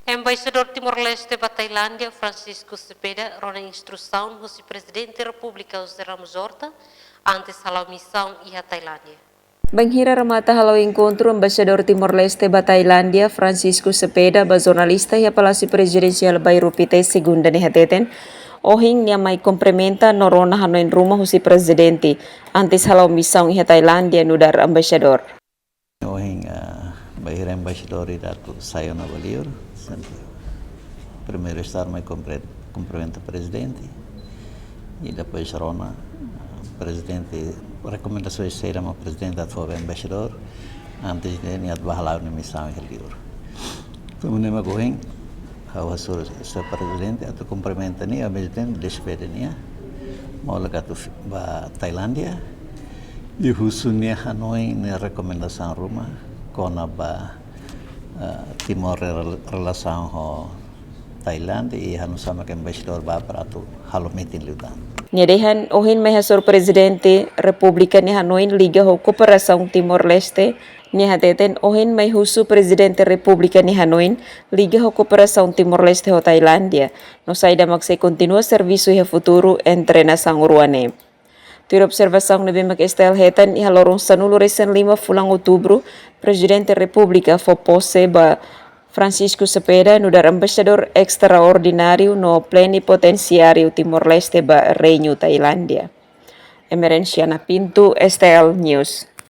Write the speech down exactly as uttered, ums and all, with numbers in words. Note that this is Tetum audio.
Embaixadór Timor-Leste ba Tailándia, Francisco Cepeda, rona instrusaun husi Prezidente Repúblika José Ramos Horta antes hala'o misaun iha Tailándia. Bainhira remata hala'o enkontru, Embaixadór Timor-Leste ba Tailándia, Francisco Cepeda, ba jornalista iha Palásiu Prezidensiál Bairru Pité, Segunda ne'e hateten, ohin nia mai kumprimenta no rona hanoin ruma husi Prezidente antes hala'o misaun iha Tailándia, nu'udar Embaixadór. Ohin, ah, bainhira embaixadór ida atu sai ona ba liur, sempre primeiru estar mai kumpre-, kumprimenta Prezidente. I depois rona, ah, Prezidente, rekomendasaun saida mak Prezidente atu fó ba embaixadór, antes de nia atu ba hala'o nia misaun iha liur. Tanba ne'e mak ohin, ha'u hasoru Señór Prezidente atu kumprimenta nia, aumezmu tempu despede nia, molok atu f-, ba Tailándia. I husu nia hanoin, nia rekomendasaun ruma kona-ba, eh, Timor rel-, relasaun ho Tailándia, i halo nu'usá mak embaixadór ba para atu halo metin liután. Nia dehan ohin mai hasoru Prezidente Repúblika nia hanoin liga ho kooperasaun Timor-Leste. Nia hateten ohin mai husu Prezidente Repúblika nia hanoin liga ho kooperasaun Timor-Leste ho Tailándia, no saida mak sei kontinua servisu iha futuru entre nasaun rua ne'e. Tuir observasaun ne'ebé mak S T L hetan, iha loron sanulu-resin-lima fulan Outubru, Prezidente Repúblika fó pose ba Francisco Cepeda nu'udar Embaixadór Estraordináriu no Plenipotensiáriu Timor-Leste ba Reinu Tailándia. Emerenciana Pinto, S T L News.